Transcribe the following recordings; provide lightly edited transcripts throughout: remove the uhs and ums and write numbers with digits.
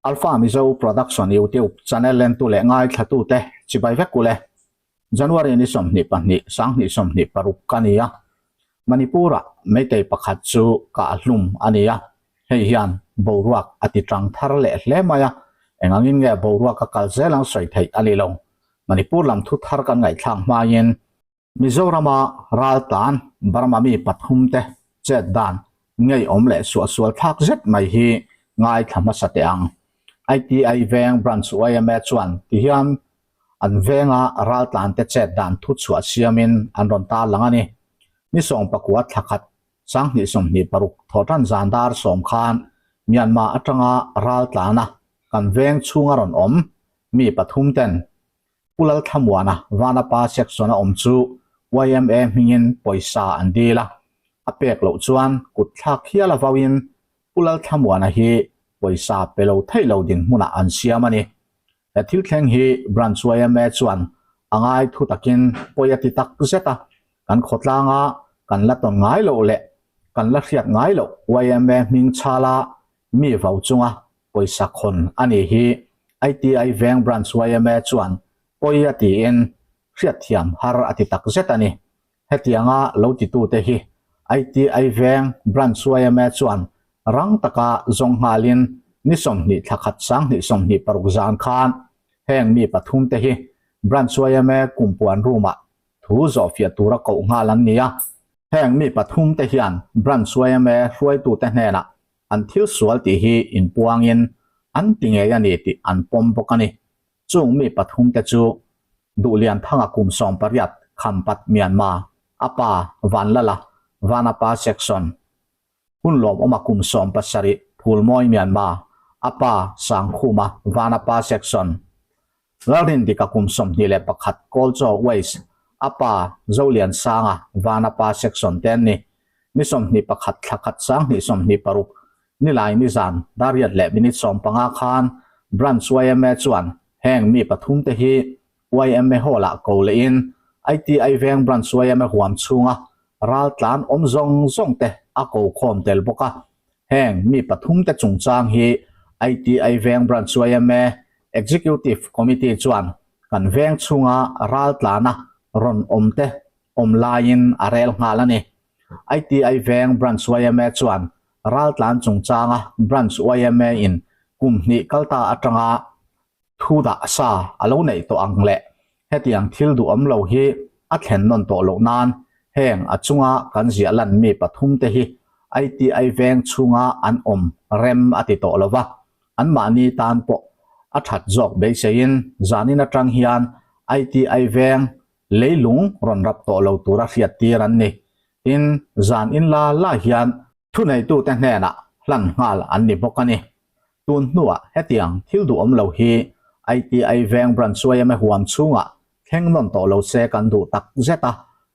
Alpha Mizo Production YouTube channel lentu leh ngaithlatute chibai vek ule. January ni 22, 2026 ka ni a. Manipur-ah Meitei pakhat chu kah hlum a ni a, hei hian boruak a ti tang thar leh hle mai a, engangin nge boruak a kal zel ang sawi theih a ni lo. Manipur lam thu thar kan ngaihthlak hmain Mizorama raltlan Burma mi pathumte chet dan ngeiawm leh suahsual thlak zet mai hi ngaithla hmasa teh ang. ITI Veng Branch yma chuan tihian an venga raltlante chet dan thuchhuah siamin an rawn tarlang a ni. Ni sawmpakua thla khat 2026 thawhtan zan dar sawm khan Myanmar atanga raltlana kan veng chhunga rawn awm mi pathumten Pu Lalthlamuana Vanapa section a awm chu yma hmingin pawisa an dil a, a pek loh chuan kut thlak hial a vauin Pu Lalthlamuana hi pawisa pe lo theih lo dinhmunah an siam a ni. He thil thleng hi Branch yma chuan a ngai thu takin pawi a ti tak zet a, kan khawtlanga kan la tawn ngai loh leh kan la hriat ngai loh yma hming chhala mi vau chunga pawisa khawn a nih hi ITI Veng Branch yma chuan pawi a tiin hriatthiam har a ti tak zet a ni. Hetianga lo titute hi ITI Veng Branch yma chuan rang taka zawng nghalin ni 20 thla khat 2026 zan khan heng mi pathumte hi Branch yma kumpuan room-ah thu zawhfiah tura koh nghal an ni a. Heng mi pathumte hian Branch yma hruaitute hnenah an thil sual tih hi inpuangin an ti ngei a ni tih an pawm bawk a ni. Chung mi pathumte chu Duhlianthanga kum 18 Khampat Myanmar, a pa Vanlala, Vanapa Section, Hunlawmawma kum 17 Phulmawi Myanmar, a pa Sangkhuma, Vanapa Section, Lalrindika kum 21 Kawlchaw West, a pa Zoliansanga, Vanapa Section te an ni. Ni 21 thla khat 2026 Nilai nizan dar riat leh minute 15 khan Branch yma chuan heng mi pathumte hi yma Hall-ah ko lehin ITI Veng Branch yma huam chhunga raltlan awm zawng zawng te a ko khawm tel bawk a. Heng mi pathumte chungchang hi ITI Veng Branch yma Executive Committee chuan kan veng chhunga raltlana rawn awmte awm laiin a rel nghal a ni. ITI Veng Branch yma chuan raltlan chungchanga Branch yma in kum hnih kalta atanga thu dah sa a lo neih tawh ang leh hetiang thil duhawm lo hi a thlen nawn tawh loh nan heng a chunga kan ziah lan mi pathumte hi ITI Veng chhunga an awm rem a ti tawh lova, anmahni tan pawh a that zawk beiseiin zanin atang hian ITI Veng leilung rawn rap tawh lo tura hriat tir an ni. Tin, zan in la la hian thuneitute hnenah hlan nghal an ni bawk a ni. Tun hnuah hetiang thil duhawm lo hi ITI Veng Branch yma huam chhungah thleng nawn tawh lo se kan duh tak zet a,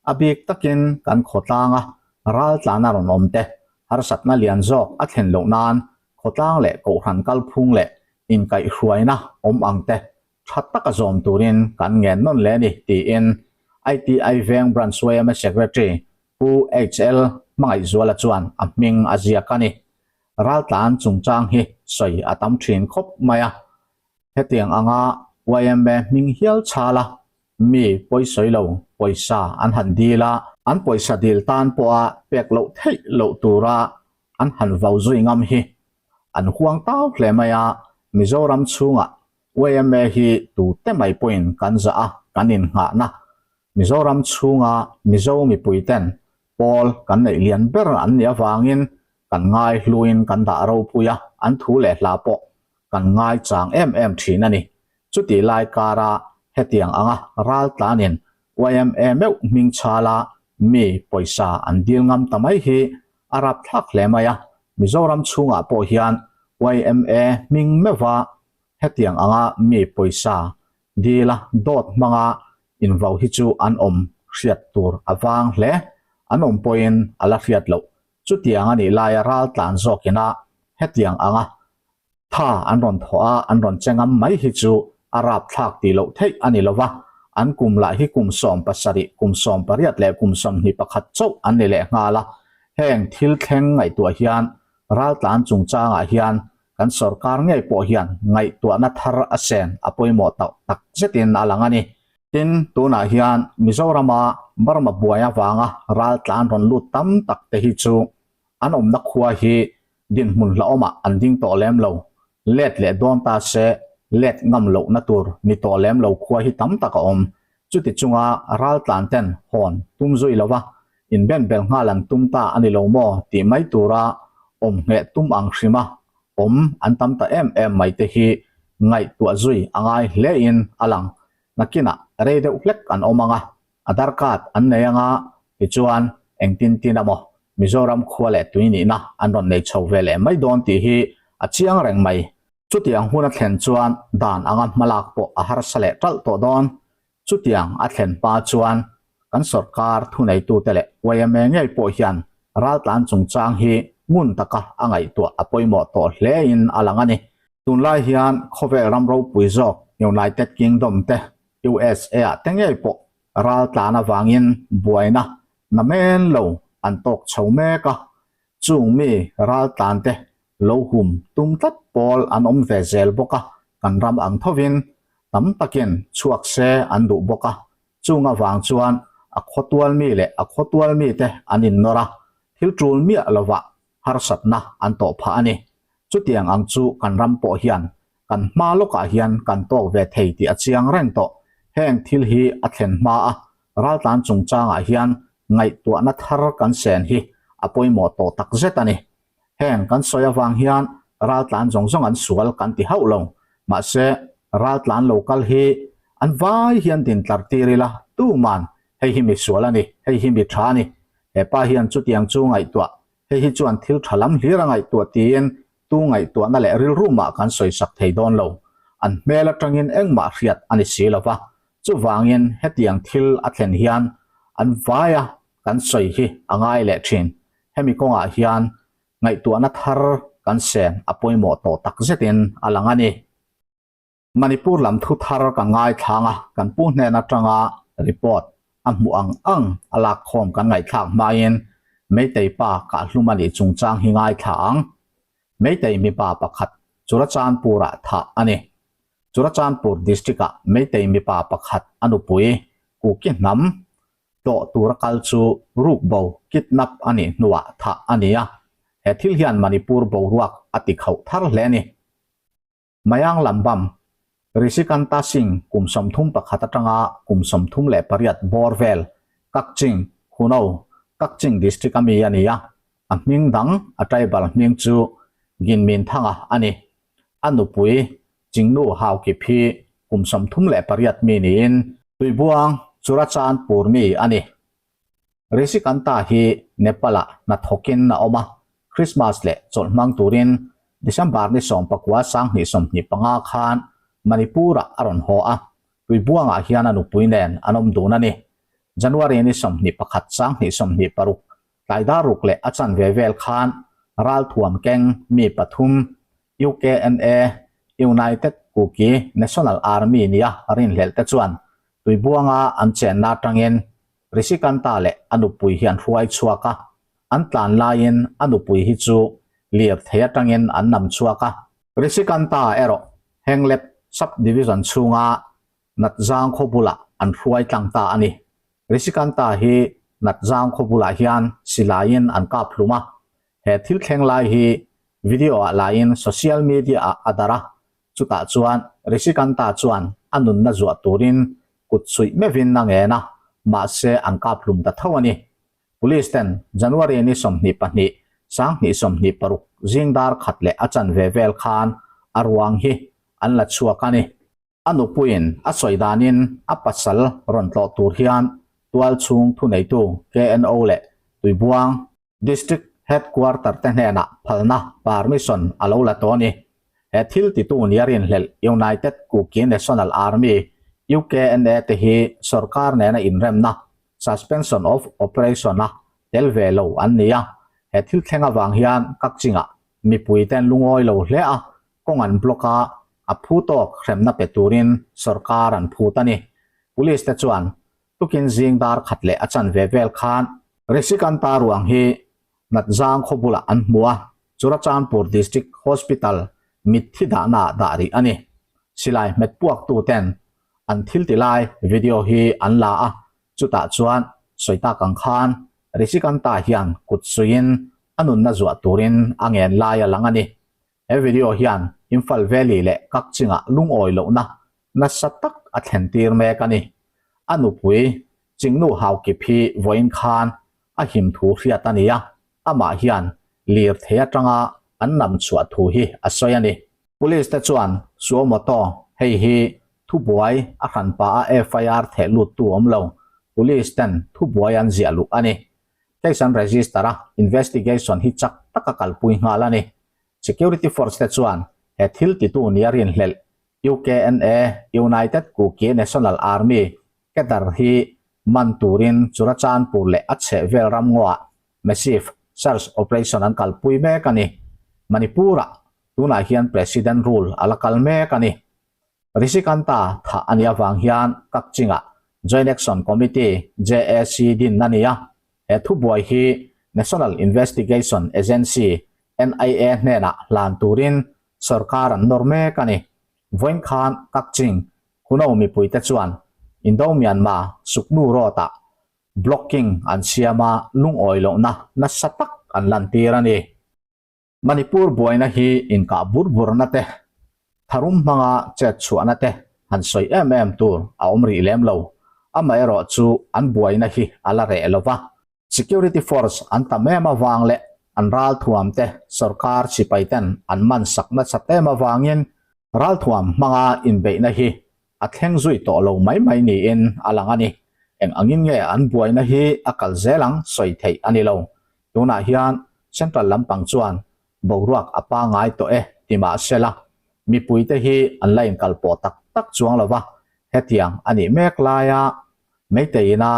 a bik takin kan khawtlanga raltlana rawn awm te harsatna lian zawk a thlen loh nan khawtlang leh kohhran kalphung leh inkaihhruaina awm ang te tha taka zawm turin kan ngen nawn leh a ni tiin ITI Veng Branch yma Secretary Pu HL Hmangaihzuala chuan a hming a ziak a ni. Raltlan chungchang hi sawi a tam thin khawp mai a, hetiang anga yma hming hial chhala mi pawisawi lo pawisa an han dil a, an pawisa dil tan pawha pek loh theih loh tura an han vau zui ngam hi an huang tau hle mai a, Mizoram chhungah yma hi tute mai pawhin kan zah a, kan innghahna Mizoram chhunga Mizo mipuiten pawl kan neih lian ber an nih avangin kan ngai hluin kan dah ropui a, an thu leh hla pawh kan ngai chang em em thin a ni. Chutih lai kara hetiang anga raltlanin yma meuh hming chhala mi pawisa an dil ngam ta mai hi a rapthlak hle mai a, Mizoram chhungah pawh hian yma hming meuha hetiang anga mi pawisa dila dawt hmanga invau hi chu an awm hriat tur a vang hle. An awm pawhin a la hriat loh. Chutiang a nih laia raltlan zawkina hetiang anga tha an rawn thawh a, an rawn che ngam mai hi chu a rapthlak tih loh theih a ni lova, an kum lah hi kum 17, kum 18 leh kum 21 chauh an ni leh nghal a. Heng thil thleng ngaihtuah hian raltlan chungchangah hian. kan sorkar ngei pawh hian ngaihtuahna thar a sen a pawimawh tauh tak zetin a lang a ni. Tin, tunah hian Mizorama Burma buai avanga raltlan rawn lut tam tak te hi chu an awmna khua hi dinhmun hlauhawmah an ding tawh lem lo. Let leh dawn ta se let ngam lohna tur ni tawh lem lo khua hi tam tak a awm. Chuti chunga raltlan ten hawn tum zui lova inbenbel nghal an tum ta a ni lo maw tih mai tura awm ngheh tum ang hrima awm an tam ta em em mai te hi ngaihtuah zui a ngai hle in a lang. Nakinah rei deuh hlek an awm ang a, Aadhaar card an nei anga tichuan engtin tin emaw Mizoram khua leh tui nihna an rawn nei chho ve leh mai dawn tih hi a chiang reng mai. Chutiang hun a thlen chuan dan anga hmalak pawh a harsa leh ṭalh tawh dawn. Chutiang a thlen hma chuan kan sorkar thuneitute leh YMA ngei pawh hian raltlan chungchang hi ngun taka a ngaihtuah a pawimawh tawh hlein a lang a ni. Tunlai hian khawvel ram ropui zawk United Kingdom te, USA ah te ngei pawh raltlan avangin buaina namen lo an tawk chho mek a, chung mi raltlan te lo hum tum tlat pawl an awm ve zel bawk a, kan ram ang thovin tam takin chhuak se an duh bawk a, chung avang chuan a khawtual mi leh a khawtual mite an innawr a, thil tul miah lovah harsatna an tawh phah a ni. Chutiang ang chu kan ram pawh hian kan hma lawkah hian kan tawk ve thei tih a chiang reng tawh. Heng thil hi a thlen hma a, raltlan chungchangah hian ngaihtuahna thar kan sen hi a pawimawh tawh takzet a ni. Heng kan sawi avang hian raltlan zawng zawng an sual kan ti hauh lo. Mahse, raltlan lo kal hi an vai hian din tlar tir ila, tuman hei hi mi sual a ni, hei hi mi tha a ni, he pa hian chutiang chu ngaihtuah, hei hi chuan thil tha lam hlir a ngaihtuah tiin tu ngaihtuahna leh rilru mah kan sawisak thei dawn lo. An hmel atangin engmah hriat a ni si lova, chuvangin hetiang thil a thlen hian an vaia kan sawi hi a ngai leh thin. Hemi kawngah hian ngaihtuahna thar kan sen a pawimawh tawh tak zetin a lang a ni. Manipur lam thu thar ka ngaithlang a, kan pu hnen atanga report a hmuh ang ang a lakkhawm kan ngaihthlak hmain Meitei pa kahhlum a nih chungchang hi ngaithla ang. Meitei mipa pakhat Churachandpur-ah thah a ni. Churachandpur district-ah Meitei mipa pakhat a nupui Kuki hnam tlawh tura kal chu rukbo, kidnap, a nih hnuah thah a ni a, he thil hian Manipur boruak a ti khauh thar hle a ni. Mayang Lambam, Rishikanta Singh kum 31 atanga kum 38 bawr vel, Kakching, Huno, Kakching district a mi a ni a, a hming dang a tribal hming chu Ginminthanga a ni. A nupui Chingnu Haokip hi kum 38 mi niin Tuibuang Churachandpur mi a ni. Rishikanta hi Nepal-ah hnathawkin a awm a, Christmas leh chawlh hmang turin December ni 19 2025 khan Manipur-ah a rawn haw a, Tuibuangah hian a nupui nen an awm dun a ni. January ni 21 2026 tlai dar ruk leh a chanve vel khan ralthuam keng mi pathum UKNA, United Kuki National Army nia rinhlelh te chuan Tuibuanga an chenna atangin Rishikanta leh a nupui hi an hruai chhuak a, an tlan laiin a nupui hi chu lirthei atangin an nam chhuak a. Rishikanta erawh Henglep Sub-Division chhunga Natzang khaw bulah an hruai tlang ta a ni. Rishikanta hi Natzang khaw bulah hian silaiin an kap hlum a, he thil thleng lai hi video ah laiin social media ah a darh a, chutah chuan Rishikanta chuan a nunna zuah turin kut suih meuhin a ngen a, mahse an kap hlum ta tho a ni. Police ten January ni 22, 2026 zing dar khat leh a chanve vel khan a ruang hi an la chhuak a ni. A nupuiin a sawi danin a pasal rawn tlawh tur hian tualchhung thuneitu KNO leh Tuibuang District Headquarter te hnenah phalna, permission, a lo la tawh a ni. He thil titu nia rinhlelh United Kuki National Army, UKNA, te hi sorkar nena inremna, suspension of operation, a tel ve lo an ni a. He thil thleng avang hian Kakchingah mipuite an lungawi lo hle a, kawng an block a, a phu tawk hremna pe turin sorkar an phut a ni. Police te chuan tukin zing dar khat leh a chanve vel khan Rishikanta ruang hi Natzang khaw bulah an hmu a, Churachandpur District Hospital. Mitthi dahna ah dah rih a ni. Silai hmet puak tu ten an thil ti lai video hi an la a, chutah chuan sawi tak ang khan Rishikanta hian kut suiin a nunna zuah turin a ngen lai a lang a ni. He video hian Imphal Valley leh Kakchingah lungawi lohna nasa tak a thlen tir mek a ni. A nupui Chingnu Haukip hi vawiin khan a him thu hriat a ni a, amah hian lirthei atanga an nam chhuah thu hi a sawi a ni. Police te chuan Suomoto hei hi thubuai a hranpa a FIR theh lut tu awm lo, Police ten thubuai an ziah luh a ni. Case an register a, investigation hi chak taka kalpui nghal a ni. Security force te chuan he thil titu nia rinhlelh UKNA, United Kuki National Army, cadre hi man turin Churachandpur leh a chhehvel ramngaw-ah massive search operation an kalpui mek a ni. Manipur-ah tunah hian President rule a la kal mek a ni. Rishikanta thah a nih avang hian Kakchingah Joint Action Committee, JAC, din a ni a. He thubuai hi National Investigation Agency, NIA, hnenah hlan turin sorkar an nawr mek a ni. Vawiin khan Kakching Huno mipuite chuan Indo-Myanmar Suknu Road-ah blocking an siam a, lungawi lohna nasa tak an lantir a ni. Manipur buaina hi inkah bur burna te, tharum hmanga chet chhuahna te han sawi em em tur a awm rih lem lo. Amaherawhchu an buaina hi a la reh lo va. Security force an tam em avang leh an ralthuam te sorkar sipai ten an man sak nasat em avangin ralthuam hmanga inbeihna hi a thleng zui tawh lo mai mai niin a lang a ni. Eng angin nge an buaina hi a kal zel ang sawi theih a ni lo. Tunah hian Central lampang chuan boruak a pangai tawh e ti mah sela mipuite hi an la inkalpawh tak tak chuang lo va, hetiang a nih mek laia Meiteiina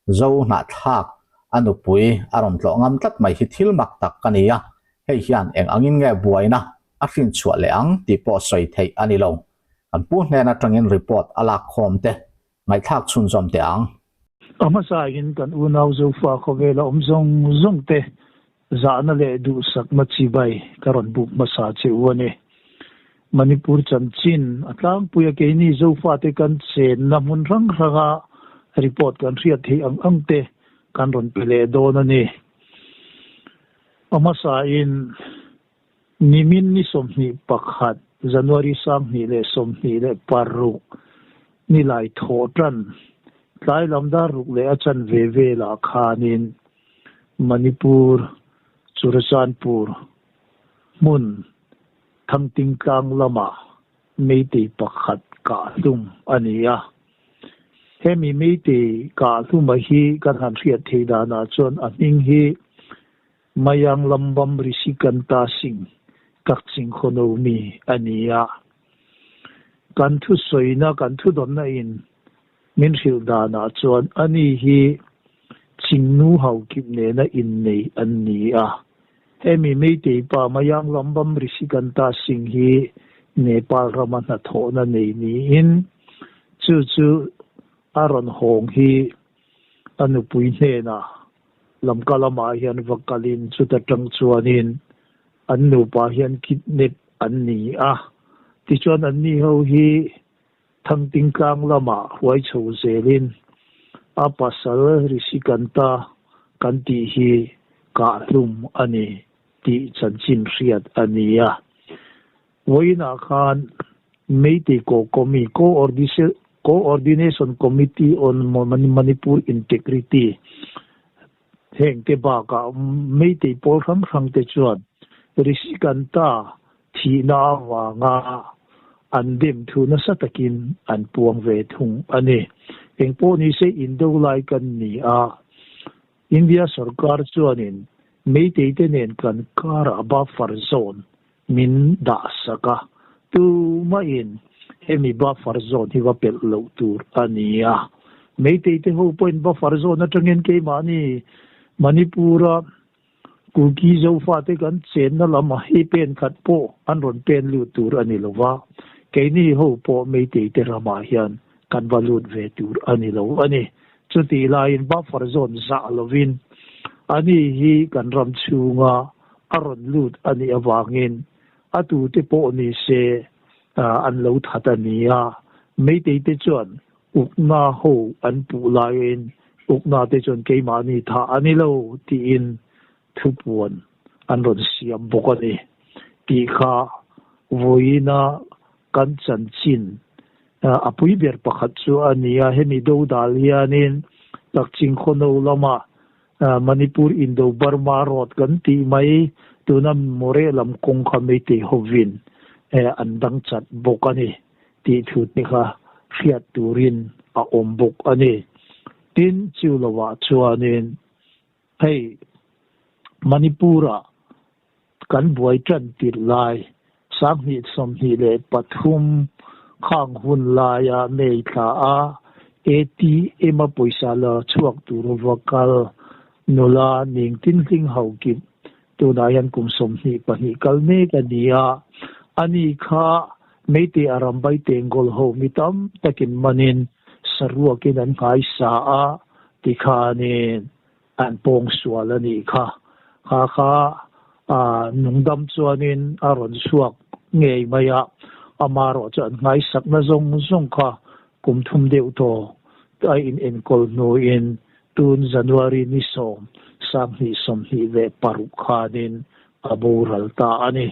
Zo hnahthlak a nupui a rawn tlawh ngam tlat mai hi thil mak tak ka ni a, hei hian eng angin nge buaina a hrinchhuah leh ang tih pawh sawi theih a ni lo. Kan pu hnen atangin report a lak khawm te ngaihthlak chhunzawm teh ang. A hmasain kan unau Zofa khawvela awm zawng zawng te zahna leh duhsakna chibai ka rawn buk hmasa che u a ni. Manipur chanchin a tlangpui a keini Zofate kan chenna hmun hrang hranga report kan hriat theih ang ang te kan rawn pe leh dawn a ni. A hmasain nimin ni 21 January 2026 nilai thawh tan tlai lam dar ruk leh a chanve velah khanin Manipur Churachandpur hmun Thangting tlang lamah Meitei pakhat kah hlum a ni a. Hemi Meitei kah hluma hi kan han hriat theih danah chuan a hming hi Mayang Lambam Rishikanta Singh Kakching Khonomi a ni a. Kan thusawina, kan thudawnna in min hrilh danah chuan ani hi Chingnu Haukip nena innei an ni a. Hemi Meitei pa Mayang Lambam Rishikanta Singh hi Nepal rama hnathawhna nei niin chu chu a rawn hawng hi a nupui hnenah Lamka lamah hian va kalin chuta tang chuanin an nupa hian kidnap an ni a. Tichuan anni ho hi Thangting tlang lamah huai chho zelin a pasal Rishikanta kan tih hi kah hlum a ni tih chanchin hriat a ni a. Vawiinah khan Meitei Kawhkawmi Coordination Committee on Manipur Integrity hengte bakah Meitei pawl hrang hrangte chuan Rishikanta thihna avanga an dem thu nasa takin an puang ve thung a ni. Engpawh nise indo lai kan ni a, India sorkar chuanin Meitei te nen kan karah buffer zone min dah sak a, tumahin hemi buffer zone hi va pelh loh tur a ni a. Meitei te ho pawhin buffer zone atangin keimahni Manipur-a Kuki Zofate kan chenna lam hi pen khat pawh an rawn pen lut tur a ni lo va, keini ho pawh Meitei te ramah hian kan va lut ve tur a ni lo a ni. Chutih laiin buffer zone zah lovin ani hi kan ram chhunga a rawn lut a nih avangin. A tute pawh ni se an lo that a ni a. Meitei te chuan ukna ho an puh laiin ukna te chuan keimahni thah a ni lo tiin thupuan an rawn siam bawk a ni tih kha vawiina kan chanchin a pui ber pakhat chu a ni a. Hemi dodal hianin Kakching khawno lama Manipur Indo Burma Road kan tih mai tuna Moreh lam kawng kha Meitei hovin an dang chat bawk a ni tih thu te kha hriat turin a awm bawk a ni. Tin, chu lovah chuanin hei Manipur-ah kan buai tan tirh lai 2023 khang hun laia May thla a ATM a pawisa la chhuak tur va kal nula ning tinhling ho kip tunah hian kum 22 kal mek a ni a, ani kha Meitei a rambai tengkawl ho mi tam takin manin saruakin an nghaisa a tikhanin an pawng sual a nih kha. Kha kha nungdam chuanin a rawn chhuak ngei mai a, amarawh chu an ngaisakna zawng zawng kha kum thum deuh tawh a in enkawl hnuin tun January ni sawm 2026 khanin a boral ta a ni.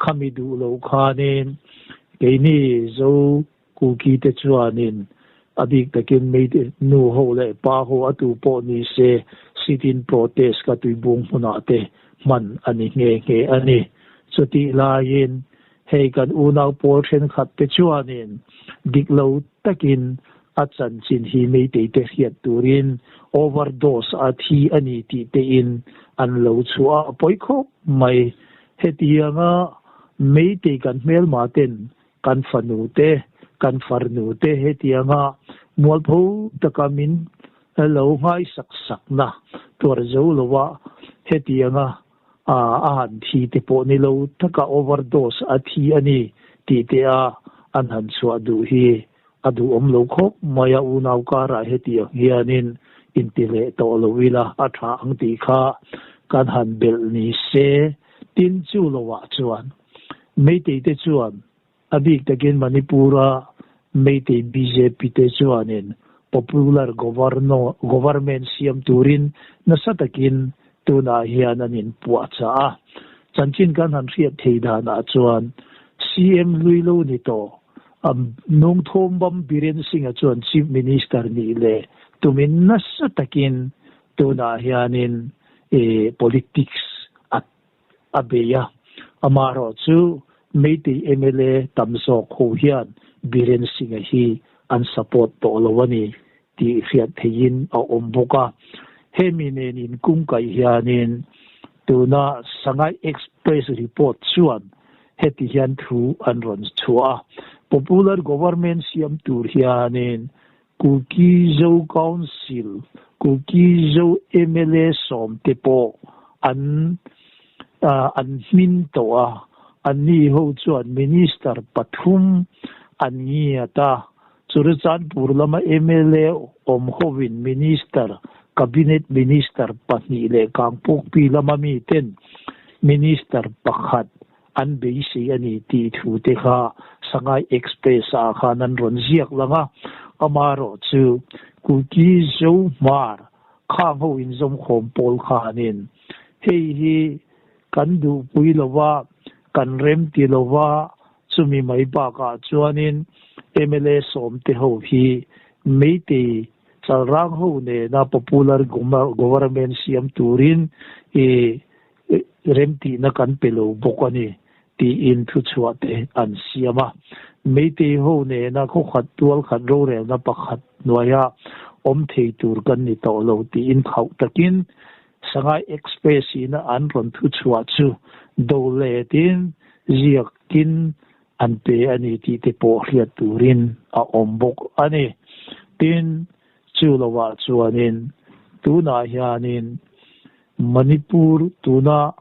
Khami duh loh khanin keini Zo Kuki te chuanin a bik takin Meitei nu ho leh pa ho a tu pawh ni se sit-in protest ka tuibung hmunah te hman a ni nghe nghe a ni. Chutih laiin hei kan unau pawl thenkhat te chuanin dik lo takin a chanchin hi Meitei te hriat turin overdose a thi a ni tih tein an lo chhuah a pawi khawp mai. Hetianga Meitei kan hmelma ten Kan fanu te, kan farnu te hetianga mualpho taka min lo nghaisak sakna tuar zo lova hetianga a han thi te pawh ni lo taka overdose a thi a ni tih te a an han chhuah duh hi a duhawm lo khawp mai a, unau karah hetiang hianin inti leh tawh lo ila a tha ang tih kha kan han belh ni se. Tin chu lovah chuan Meitei te chuan a bik takin Manipur-a Meitei bjp te chuanin popular government siam turin nasa takin tunah hian an inpuahchah a. Chanchin kan han hriat thei danah chuan CM hlui lo ni tawh Nungthawmbam Biren Singh-a chuan Chief Minister nih leh tumin nasa takin tunah hianin politics a a bei a, amaherawh chu Meitei mla tam zawk ho hian Biren Singh-a hi an support tawh lo a ni tih hriat theihin a awm bawk a. Hemi nen inkungkaih hianin tuna Sangai Express report chuan heti hian thu an rawn chhuah a, Popular Government siam tur hianin Kuki Zo Council, Kuki Zo mla sawmte pawh an an hmin tawh a, anni ho chuan Minister pathum an ngiat a, Churachandpur lama mla awm hovin Minister, Cabinet Minister pahnih leh Kangpokpi lama miten Minister pakhat an beisei a ni tih thu te kha Sangai Express ah khan an rawn ziak lang a, amaherawh chu Kuki Zo Hmar khang ho inzawmkhawm pawl khanin hei hi kan duhpui lo va, kan remti lo va, chumi mai bakah chuanin mla sawmte ho hi Meitei chalrang ho nena popular government siam turin i remtihna kan pe lo bawk a ni, tiin thuchhuah te an siam a. Meitei ho nena khawkhat tual khat rorelna pakhat hnuaia awm thei tur kan ni tawh lo tiin khauh takin Sangai Express ina an rawn thuchhuah chu do letin ziakin an pe a ni tih te pawh hriat turin a awm bawk a ni. Tin, chu lovah chuanin tunah hianin Manipur tuna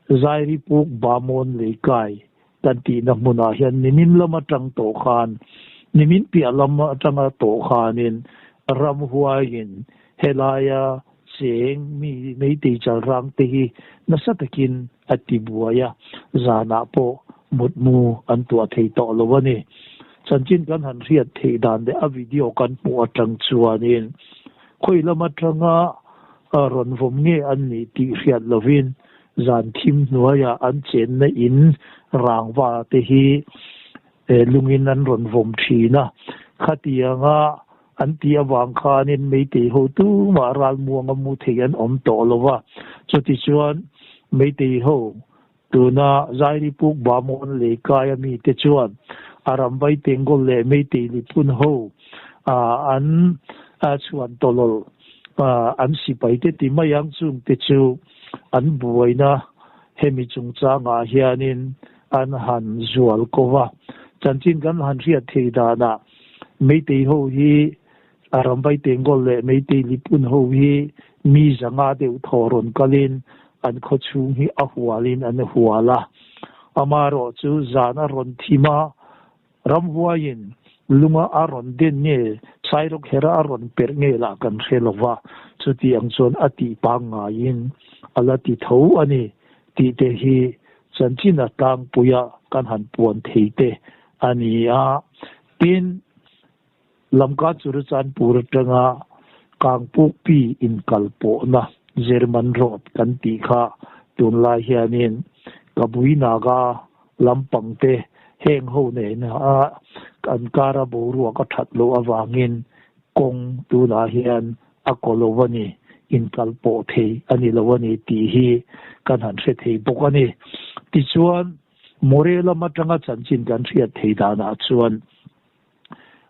Zairipuk Bamon Leikai kan tihna hmunah hian nimin lam atang tawh khan, nimin piah lam atanga tawh khanin ramhuaiin helaia cheng mi Meitei chalrang te hi nasa takin a ti buai a, zanah pawh mutmu an tuah thei tawh lo a ni. Chanchin kan han hriat theih dan leh a video kan hmuh atang chuanin khawi lam atanga rawn vawm nge an nih tih hriat lovin zan thim hnuaiah an chenna in rangva te hi lungin an rawn vawm thin a. Khatianga an tih avang khanin Meitei ho tumah ralmuanga mu thei an awm tawh lo va. Chutichuan Meitei ho Tuna Zairipuk Bamon lei kaia mite chuan a ramvai Tengol leh Meitei Lipun ho an chhuan tawlawl an sipaite ti mai ang chungte chu an buaina hemi chungchangah hianin an han zual ko va. Chanchin kan han hriat thei danah Meitei ho hi a ramvai Tengol leh Meitei Lipun ho hi mi zanga deuh thaw rawn kalin an khaw chhung hi a hualin an hual a. Amaherawh chu zan a rawn thim a, ramhuaiin lunga a rawn den nge Sairawkhera a rawn perh nge lah kan hre lo va, chuti ang chuan a tih pangngaiin a la ti tho a ni tih te hi chanchin a tlangpuia kan han puan thei te a ni a. Tin, Lamka Churachandpur atanga Kangpukpi inkalpawhna German Road kan tih kha tunlai hianin Kabui Naga lampangte heng ho nena an kara boruak a that loh avangin kawng tunah hian a kaw lo a ni, inkalpawh thei a ni lo a ni tih hi kan han hre thei bawk a ni. Tichuan, More lam atanga chanchin kan hriat thei danah chuan,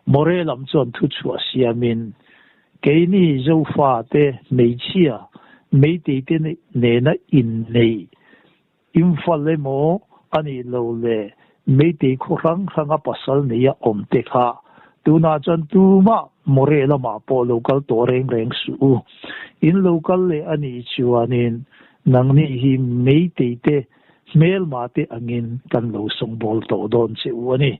More lam chuan thuchhuah siamin, Keini Zofate hmeichhia Meiteite nena inneih Imphal emaw a nih lo leh Meitei khaw hrang hranga pasal neia awmte kha tunah chuan tumah More lamah pawh lo kal tawh reng reng suh u. In lo kal leh a nih chuanin nangni hi Meiteite hmelma te angin kan lo sawngbawl tawh dawn che u a ni.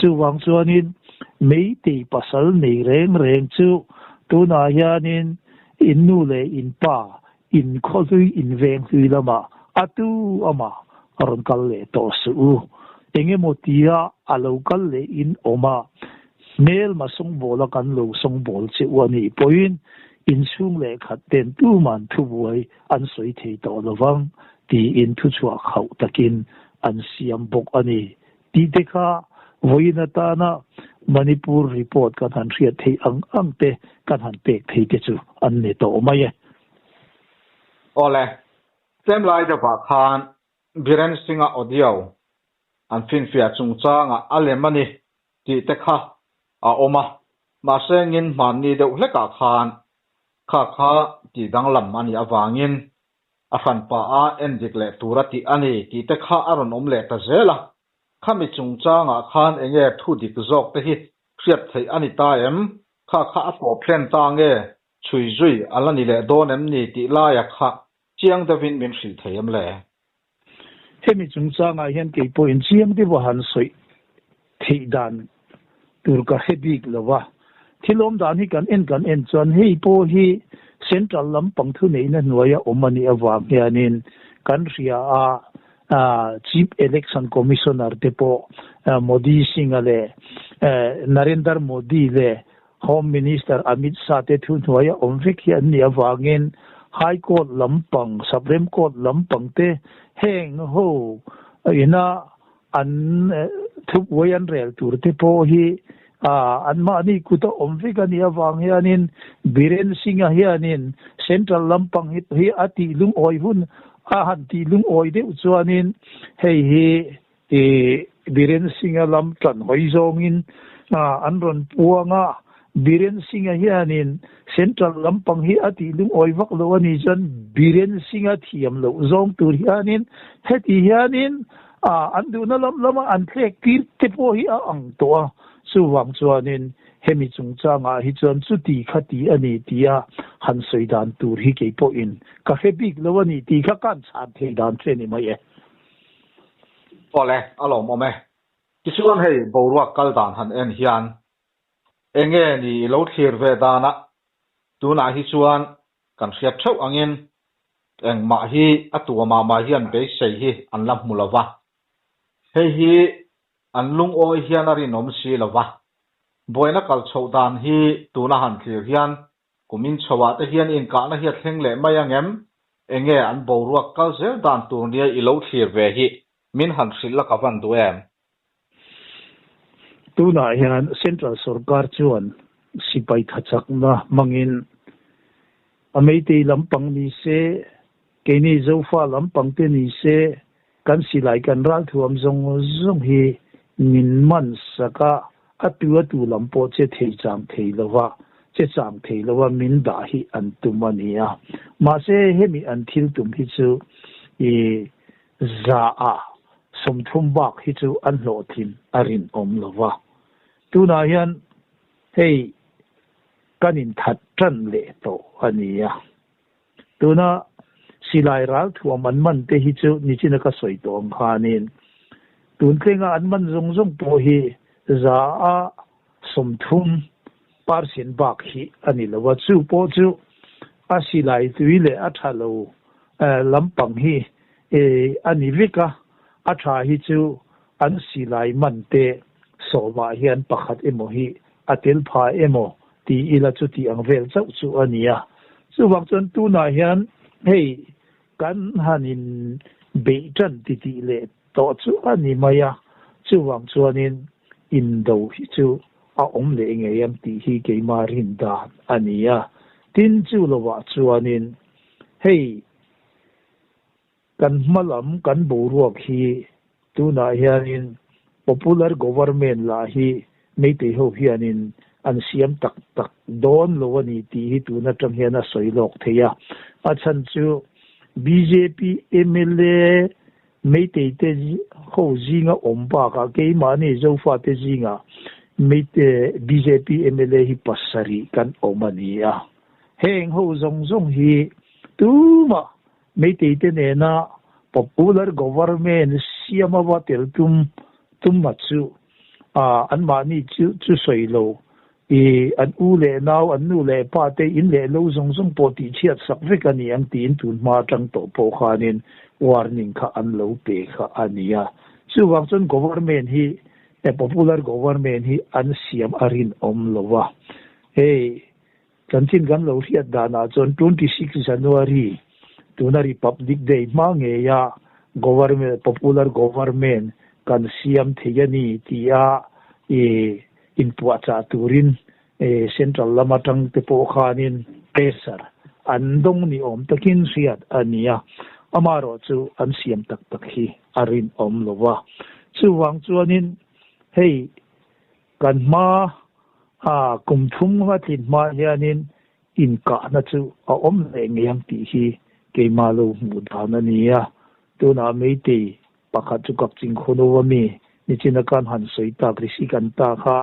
Chuvang chuanin Meitei pasal nei reng reng chu tunah hianin in nu leh in pa in khawhlui in venghlui lamah a tu amah a rawn kal leh tawh suh u. Engemaw tia a lo kal leh in awm a, hmelma sawngbawla kan lo sawngbawl che u a nih pawhin inchhung leh khat ten tuman thubuai an sawi thei tawh lo vang tiin thuchhuah khauh takin an siam bawk a ni tih te kha vawiin atana Manipur report kan han hriat theih ang ang te kan han pek thei te chu an ni tawh mai e. Awle, tlem lai deuhah khan Biren Singh-a audio an finfiah chungchangah a lem a ni tih te kha a awm a, mahse ngin hmanni deuh hlekah khan kha kha tih danglam a nih avangin a hranpa a endik leh tur a tih a ni tih te kha a rawn awm leh ta zel a, khami chungchangah khan enge thu dik zawk te hi hriat theih a ni ta em? Kha kha a tawp hlen ta nge chhui zui a la ni leh dawn em ni tih laia kha chiang deuhin min hrilh thei em le? Hemi chungchangah hian kei pawhin chiang deuha han sawi theih dan tur ka hre bik lo va. Thil awm dan hi kan en kan en chuan hei pawh hi Central lampang thuneihna hnuaia awm a nih avang hianin kan hria a, Chief Election Commissioner te pawh Modi Singh-a leh Narendra Modi leh Home Minister Amit Shah te thuhnuaia awm vek hi an nih avangin High Court lampang, Supreme Court lampang te heng ho ina an thubuai an rel tur te pawh hi anmahni kuta awm vek a nih avang hianin Biren Singh-a hianin Central lampang hi a tih lungawi hun a han tih lungawi deuh chuanin hei hi Biren Singh-a lam tan hawi zawngin an rawn puang a, Biren Singh-a hianin Central lampang hi a tih lungawi vak lo a nih chuan Biren Singh-a thiam loh zawng tur hianin heti hianin an duhna lam lama an thlek tir te pawh hi a ang tawh a, chuvang chuanin hemi chungchangah hi chuan chuti kha ti a ni tia han sawi dan tur hi kei pawhin ka hre bik lo a ni tih kha ka han chhan thei dan che ni mai e. Awle, a lawmawm e. Tichuan hei boruak kal dan han en hian enge ni i lo thlir ve danah tunah hi chuan kan hriat theuh angin engmah hi a tuamah mah hian beisei hi an la hmu lo va. Hei hi an lungawi hian a rinawm si lo va. Buaina kal chhoh dan hi tuna han thlir hian kum inchhoah te hian inkahna hi a thleng leh mai ang em? Enge an boruak kal zel dan tur nia i lo thlir ve hi min han hrilh la ka van duh em? Tunah hian Central sorkar chuan sipai thachakna hmangin a Meitei lampang ni se, keini Zofa lampang te ni se, kan silai kan ralthuam zawng zawng hi min man sak a, a tu a tu lam pawh che thei chang thei lova, che chang thei lova min dah hi an tum a ni a. Mahse hemi an thil tum hi chu i 100 ah 30 bak hi chu an hlawhtlin a rinawm lo va. Tunah hian hei kan inthat tan leh tawh a ni a. Tuna silai ralthuam an man te hi chu nichina ka sawi tawh ang khanin tun tlenga an man zawng zawng pawh hi 30% bak hi a ni lo a. Chu pawh chu a silai tui leh a tha lo lampang hi a ni vek a. A tha hi chu an silai man te 10 ah hian pakhat emaw hi a tel pha emaw ti ila chu tih ang vel chauh chu a ni a. Chuvang chuan tunah hian hei kan hanin beih tan ti tih leh tawh chu a ni mai a. Chuvang chuanin indo hi chu a awm leh ngei ang tih hi keima rin dan a ni a. Tin chu lovah chuanin hei kan hmalam kan boruak hi tunah hianin popular government lah hi Meitei ho hianin an siam tak tak dawn lo a ni tih hi tun atang hian a sawi lawk thei a. A chhan chu BJP MLA Meitei te ho zinga awm bakah keimahni Zofa te zinga Meitei BJP MLA hi 7 kan awm a ni a. Heng ho zawng zawng hi tuma Meitei te nena popular government siama va tel tum tum ma chu a an mahni chu chu sawi lo i an u leh nau an nu leh pa te in leh lo zawng zawng pawh tih chhiat sak vek a ni ang tiin tun hma atang tawh pawh khanin warning kha an lo pe kha a ni a. Chuvang chuan government hi popular government hi an siam a rinawm lo a. Hei chanchin kan lo hriat danah chuan 26 January tuna Republic Day hma ngeia government popular government kan siam thei a ni tia i inpuahchah turin central lama tang te pawh khanin pressure an dawng ni awm takin hriat a ni a. Amaherawh chu an siam tak tak hi a rinawm lo va. Chuvang chuanin hei kan hma a kum thum nga tlin hma hianin inkahna chu a awm leh ngei ang tih hi keima lo hmuh dan a ni a. Tunah Meitei pakhat chu Kakching Khawno a mi nichina kan han sawi tak risi kan ta kha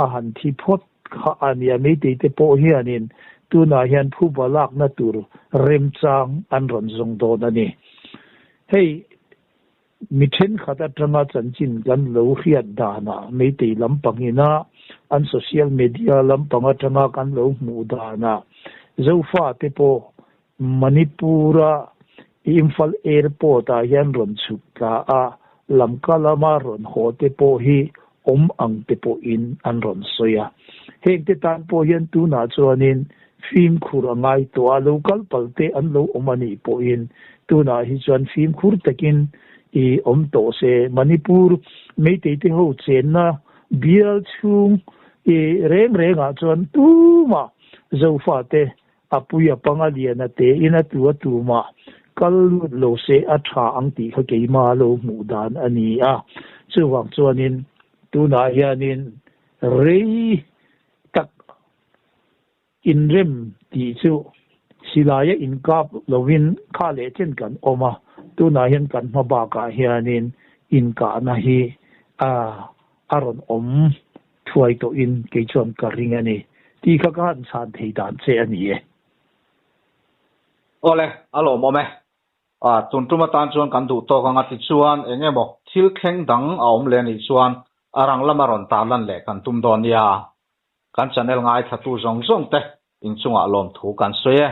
a han thi phawt kha a ni a. Meitei te pawh hianin tunah hian phuba lakna tur remchang an rawn zawng dawn a ni. Hei mi thenkhat atanga chanchin kan lo hriat danah Meitei lampangina an social media lampang atanga kan lo hmuh danah Zofa te pawh Manipura Imphal Airport ah hian rawn chhuk tla a, Lamka lama rawn haw te pawh hi awm ang te pawhin an rawn sawi a. Heng te tan pawh hian tunah chuanin fimkhur a ngai tawh a, local palte an lo awm a nih pawhin tunah hi chuan fimkhur takin i awm tawh se. Manipur Meitei te ho chenna bial chhung i reng rengah chuan tumah Zofa te a pui a panga lian a te in a tu a tuma kal lut lo se a tha ang tih kha keima lo hmuh dan a ni a. Chuvang chuanin tunah hianin rei tak inrem tih chu silaia inkap lovin kha leh chen kan awm a. Tunah hian kan hma bakah hianin inkahna hi a a rawn awm thuai tawhin kei chuan ka ring a ni. Tih kha ka han chhan thei dan che a ni e. Awle, a lawmawm e. A, tun tum atan chuan kan duh tawk anga tichuan eng emaw thil thleng dang a awm leh anih chuan a rang lama rawn tarlan leh kan tum dawn nia. Kan channel ngaithlatu zawng zawng te inchungah lawmthu kan sawi e.